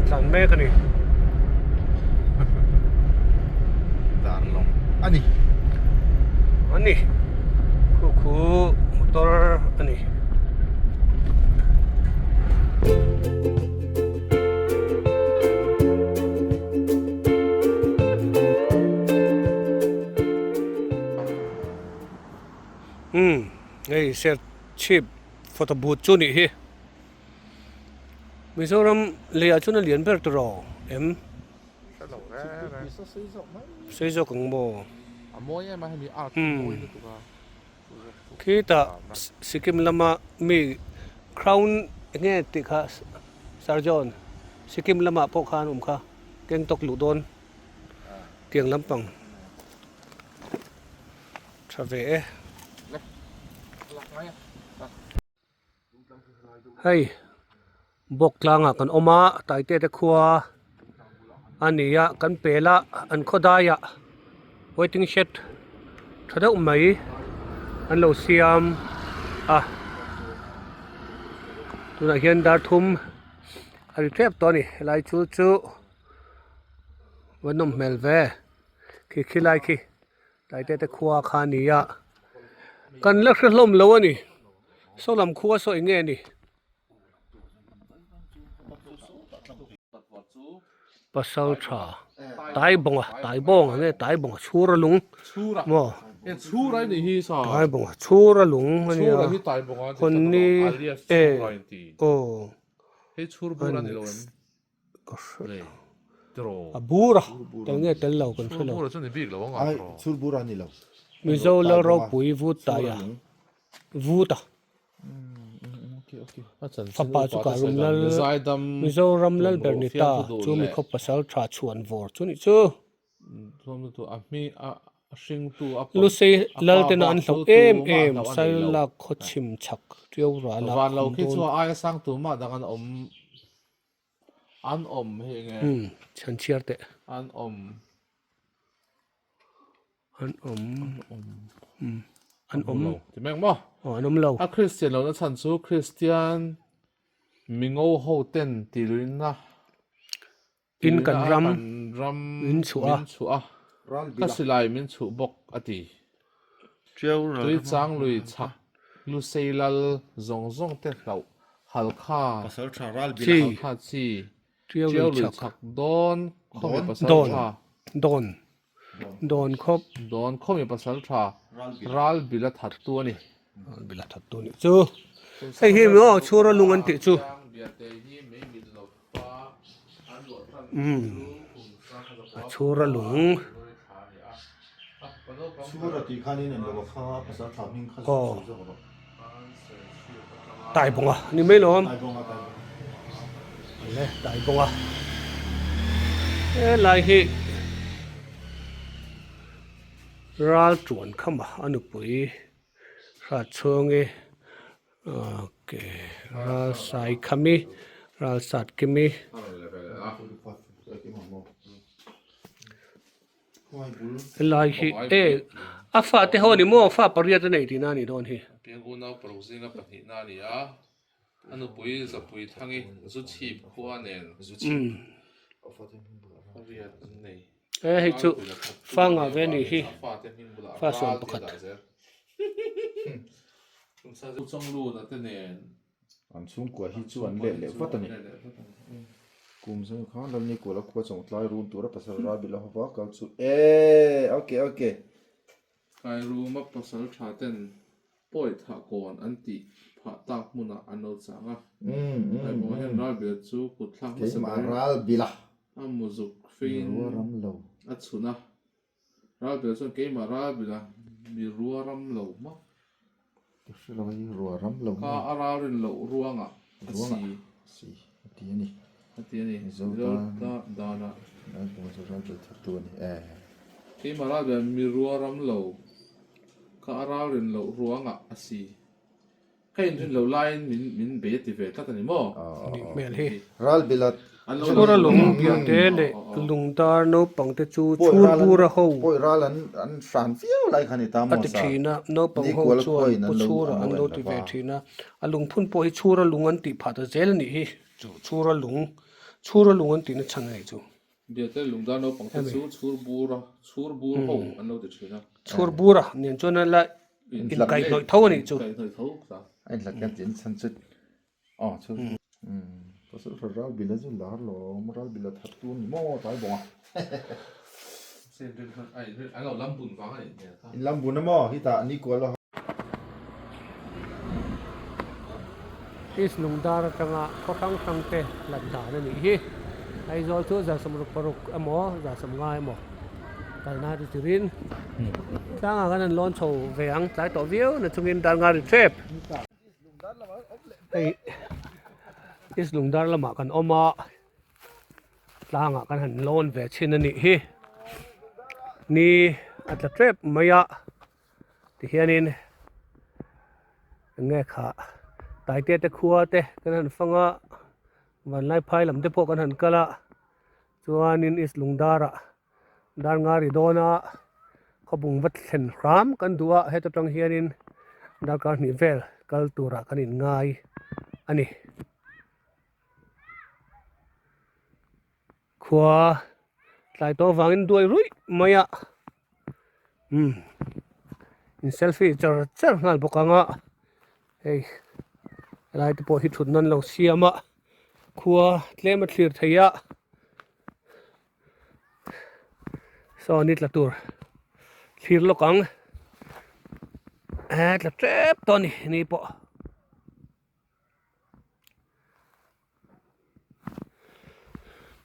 Kan tlan mek a ni. Darlawng a ni. A ni. Khu khu motor a ni. Umm hei Serchhip photo booth chu nih hi. Mizoram leiah chuan a lian ber tur aw em? Sei zawk ang maw? Umm khitah Sikkim lama mi crown eng nge tih kha Sir John Sikkim lamah pawh khan awm kha Gangtok luh dawn tiang lampang tha ve e. Hei bawk tlangah kan awm a Taite te khua a ni a kan pel a an khaw daiah waiting shed tha deuh mai an lo siam a tunah hian dar thum a ri tep tawh a ni helai chu chu va nawm hmel ve khi khi lai khi. Taite te khua kha a ni a, kan la hre hlawm lo a ni, saw lam khua saw eng nge ni? Pasal tha Taibawnga Taibawnga nge Taibawnga chhura lung maw Taibawnga chhura lung a nia hawnni e aw Ka hre lo. A bur a, tel nge tel lo kan hre lo. Ai, chhur bur a ni lo. Mizo lal ropui vut tai a, vut a. Fapa chu Karum lal, Mizoram lal ber ni ta, chu mi khaw pasal tha chhuan vawr chu nih chu. Lusei lal tena an hlauh em em Sailak khaw chhim chhak Ṭiau ral ah an dawn. An awm hei nge? Umm chhan chhiar teh. An awm. An awm. An awm. Umm an awm. Ti mek maw? Aw an awm lo. A Kristian lohna chhan chu Kristian mingo ho ten tihluihna In kan ram ram min chhuah a. Min chhuah a. Ka silai min chhuh bawk a ti. Tui chang lui chhak Lusei lal zawng zawng te hlauh Halkha chi Halkha chi Tiau lui chhak dawn khawmi pasal tha Dawn Dawn khawp Dawn khawmi pasal tha Ral bila thattu a ni. Ral bila thattu a nih chu. Hei hi maw chhura lung an tih chu. Umm a chhura lung. Aw Taibawnga ni mai lo awm le Taibawnga helai hi ral tuan khama a nupui hrat chhungi. Ok ral sai khami ral sat kimi helai hi e a fa te ho ani maw fa pariat a nei tihna a nih dawn hi. Piang unau paruk zinga pahnihna a ni a, a nupui Zapui Thangi Zuchhip khua nen pariat an nei. E hei chu fa ngah ve a nih hi fa sawm pakhat. An chhungkua hi chu an let leh vat a ni. Kum zawng khan Lalni kuala khua chawngtlai run tura pasal Rabi la hova kal chu e okay okay. Kairuma pasal tha ten pawi thah kawn an tih phah tak hmunah an lo chang a. Kaibawng hian Ralbila chu kut thlak hmasa berin a muzuk feiin a chhun a. Ralbila chuan keimah Ralbila mi rua ram lo hmak. Kha a ral rin loh ruangah a si. A ti a ni. Mizo danah. Keimah Ralbila mi rua ram lo. Ka a ral rin loh ruangah a si. Ka inrin loh laiin min min bei a ti ve tlat a ni maw? Nih hmel hi. Ralbila Chhura lung biate leh lungdar naupang te chu chhur bura ho Pawi ral an an hran viau lai kha ni ta a ti thin a, naupang ho chuan pu chhura an lo ti ve thin a, a lungphun pawh hi chhura lung an tih phah ta zel a nih hi, chu chhura lung. Chhura lung an tihna chhan a nih chu. Biate lungdar naupang te chu chhur bura chhur bur ho an lo ti thin a. Chhur bura nen chuan a la inkaihhnawih tho a nih chu. Inkaihhnawih tho ta. A inhlat kan tih chhan chu aw chhur pasal tha ral bila chu lar lawm ral bila that tu ni maw tlai bawng a. An lo lam bun vang a nih hmel kha. In lam bun a maw hitah ni kual a. East Lungdar atanga khaw hrang hrang te hlat dan a nih hi. Aizawl chu 166 emaw 150 emaw kalna te tirin tlangah khan an lawn chho ve ang tlai tawh viau na chungin dar nga ri tep. Hei East Lungdar lamah kan awm a tlangah kan han lawn ve chhin a nih hi. Ni a tla tep mai a. Tihianin eng nge kha Taite te khua te kan han fang a Vanlaiphai lam te pawh kan han kal a chuanin East Lungdarah Darngari dawna khawbung va thlen hram kan duh a heta tang hianin darkar hnih vel kal turah kan inngai a ni. Khua tlai tawh avangin duai ruih mai a umm in selfie char char nghal bawk ang a hei helai te pawh hi thut nan lo siam a khua tlem a thlir thei a saw ni tla tur thlir lawk ang eh tla tep tawh a ni ni pawh.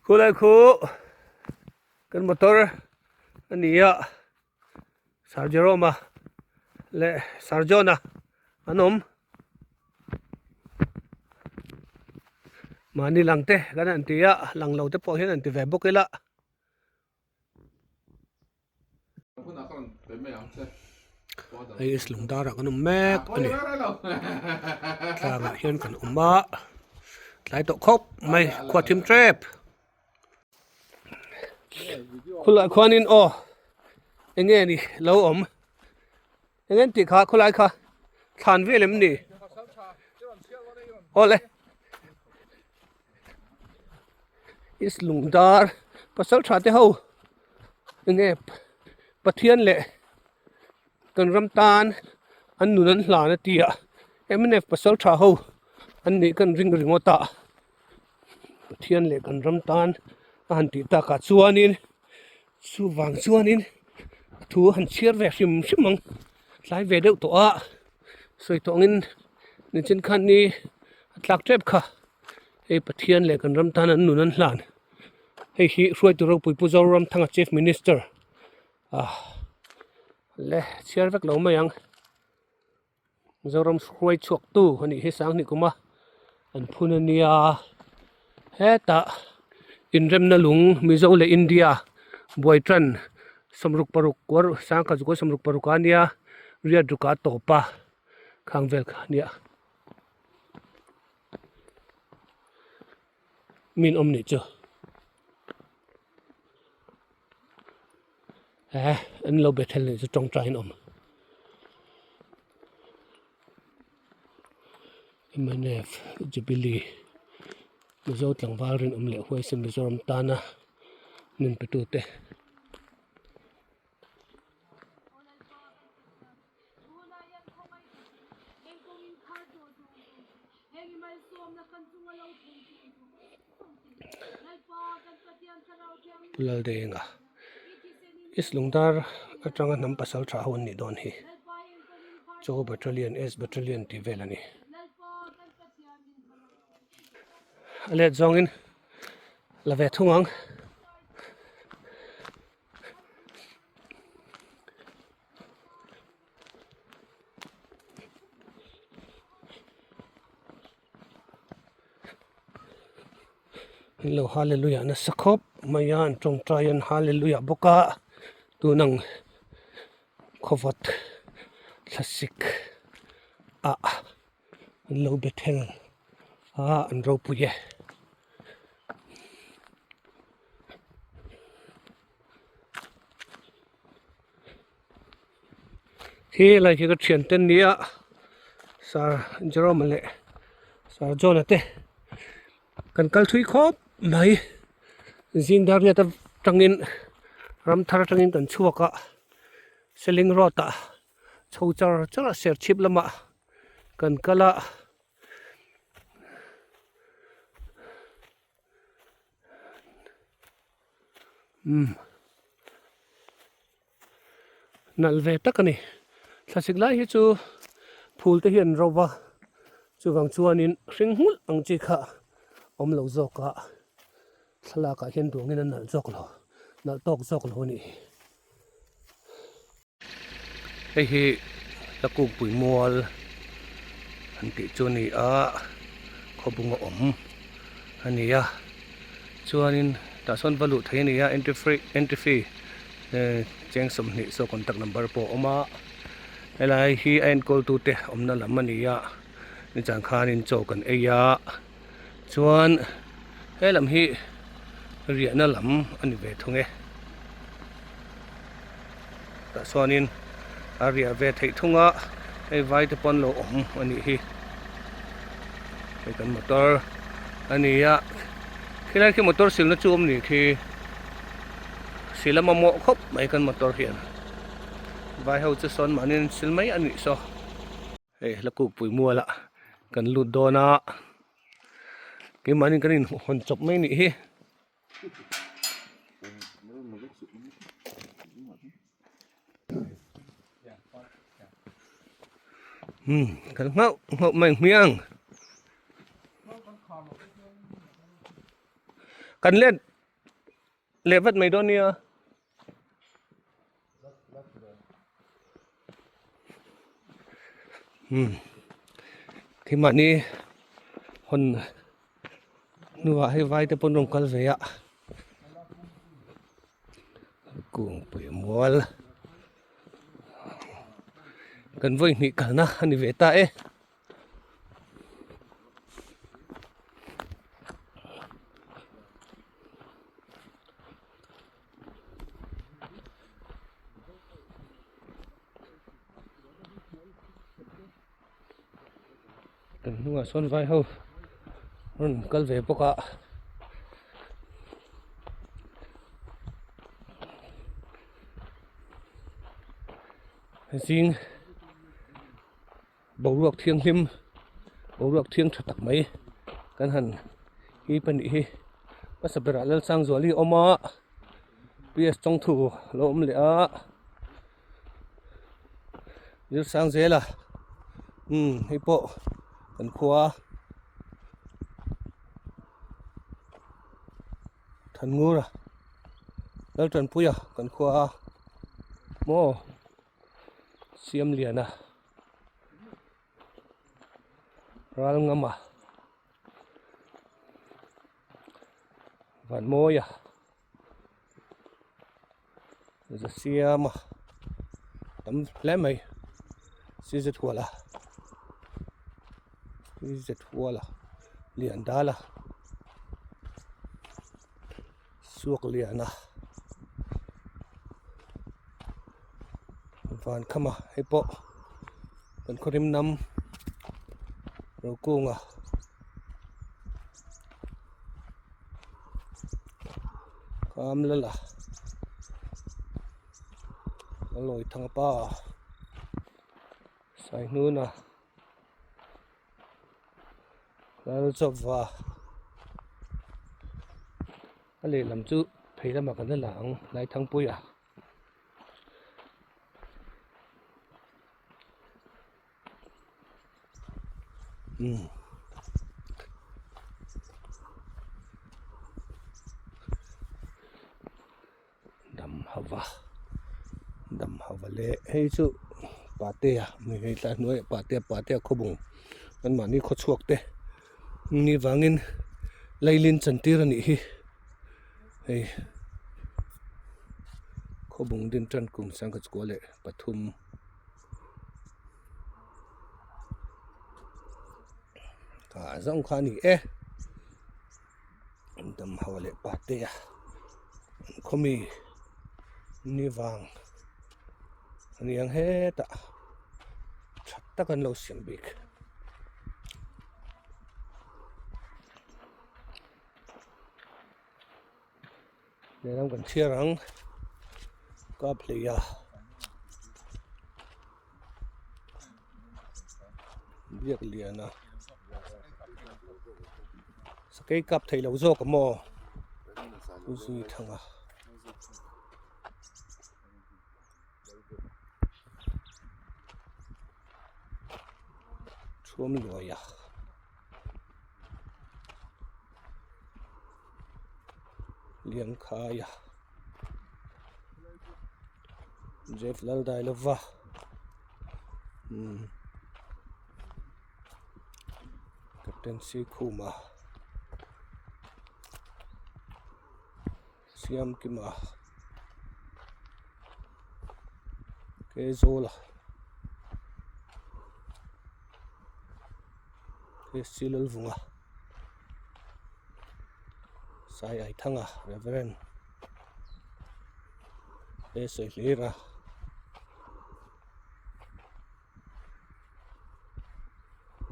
Khulai khu kan motor a ni a Sir Jerome-a leh Sir John-a an awm mahni lang te kan han ti a lang lo te pawh hian an ti ve bawk ila. Hei is lungdarah kan awm mek a ni tlangah hian kan awm a tlai tawh khawp mai khua thim tep khulai khuanin aw eng nge ni lo awm eng nge tih kha khulai kha thlan vel em ni awle. East Lungdar pasal tha te ho enge Pathian leh kan ram tan an nun an hlan a tia mnf pasal tha ho an nih kan ring ringawt a Pathian leh kan ram tan a han tih takah chuanin chuvang chuanin a thu han chhiar ve hrim hrim ang tlai ve deuh tawh a sawi tawh angin nichin khan ni a tlak tep kha. Hei Pathian leh kan ram tan an nun an hlan. Hei hi hruaitu ropui Pu Zoramthanga Chief Minister ah le chhiar vek lo mai ang. Mizoram hruai chhuak tu a nih hi Sanghnih kuma an phun a nia. Hetah inremna lung Mizo leh India buai tan 66 kuar sangkhat zukua 66 a nia riat ruka a tawp a khang vel kha a nia. Min awm nih chu he an lo bethel nih chu tawngtai an awm mnf jubilee mizo tlangval rinawm leh huaisen mizoram tana nun pe tute. Pu Laldenga East Lungdar atanga hnam pasal tha ho an nih dawn hi Chaw Battalion S Battalion tih vel a ni a let zawngin la ve thung ang. An lo hallelujah nasa khawp mai a an tawngtai an hallelujah bawk a tun ang khawvawt thlasik ah an lo bethel a an ropui e. Khi lai khi ka thian te nia Sir Jerome leh Sir John-a te kan kal thui khawp mai zing dar riat atangin ram thar atangin kan chhuak a seling road ah chho char char a serchhip lamah kan kal a. Umm nalh ve tak a ni thlasik lai hi chu phul te hi an ro va chuvang chuanin hring hmulh ang chi kha awm lo zawk a thlalak ah hian duangin a nalh zawk lo nalh tawk zawk lo a nih hi. Hei hi Lakukpui mual an tih chu a ni a khawbunga awm a ni a chuanin tah sawn va luh theih a ni a entry free entry fee ehh cheng 20 saw contact number pawh a awm a helai hi a enkawl tute awmna lam a ni a nizan khanin chaw kan ei a chuan he lam hi riahna lam a ni ve thung e tah chuanin a riah ve theih thung a hei vai te pawh an lo awm a nih hi hei kan motor a ni a khilai khi motor silna chu awm ni khi sil a mamawh khawp mai kan motor hian vai ho chu sawn mahni an sil mai a nih saw. Hei hla kukpui mual ah kan lut dawn a keimahni kan inhawn chawp mai nih hi. Um kan nghauh nghauh mai ang hmiang kan let leh vat mai dawn nia. Um keimahni hawn hnuah hei vai te pawn rawn kal ve a kungpui mual kan vawi hnih kalna a ni ve ta e. Kan hnungah sawn vai ho rawn kal ve bawk a. Zing boruak thianghlim boruak thiang tha tak mai kan han hi pahnih hi hmasa berah Lalsangzuali a awm a PS Chawngthu a lo awm leh a Zir-Sangzela umm hei pawh kan khua Thanngura Laltanpuia kan khua maw. Siam lian a ral ngam a van mawi a za siam a tam hle mai cz hual a cz hual a lian dal a suak lian a van kham a hei pawh kan khaw rim nam Rokunga Kamlala Lalawithangpa Saihnuna. Lal chawpva a lehlam chu phei lamah kan la la ang Laithangpuia. Umm. Dam hava dam hava leh hei chu patea mi hei tlai hnuaiah patea patea khawbung an mahni khaw chhuak te ni vangin leilin chantir a nih hi hei khawbung din tan kum sangkhat chukua leh pathum. Ah zawng kha a ni e. An dam ho leh pa te a an khawmi ni vang a ni ang hetah tha tak an lo siam bik. Lehlam kan chhiar ang kap hlei a biak lian a sakei kap thei lo zawk a maw zui thang a. Thuam luai a. Liangkhaia Jeff Laldailova umm Captain Sikhuma Siamkima Keizawla. Hei Lalvunga Sai Aithanga Reverend he sawi hlir a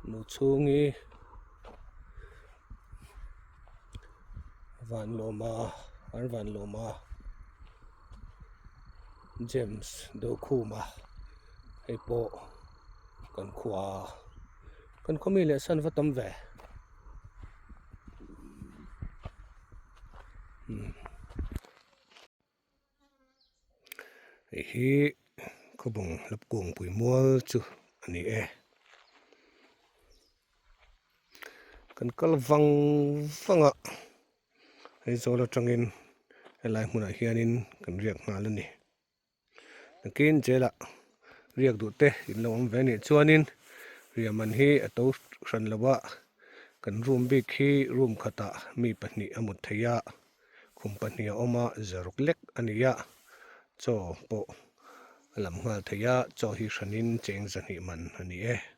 nu chhungi Vanlawma ar Vanlawma James Dokhuma hei pawh. Kan khua kan khaw mi leh san va tam ve hei hi khawbung hlapkungpui mual chu a ni e kan kal vang vang a Aizawl atangin helai hmunah hianin kan riak nghal a ni. Nakin jail ah riak duh te in lo awm ve anih chuanin riahman hi a to hran lo a, kan room bik hi room khatah mi pahnih a mut theih a, khum pahnih a awm a, zaruk lek a ni a, chaw pawh a lam nghal theih a, chaw hi hranin cheng zahnih man a ni e.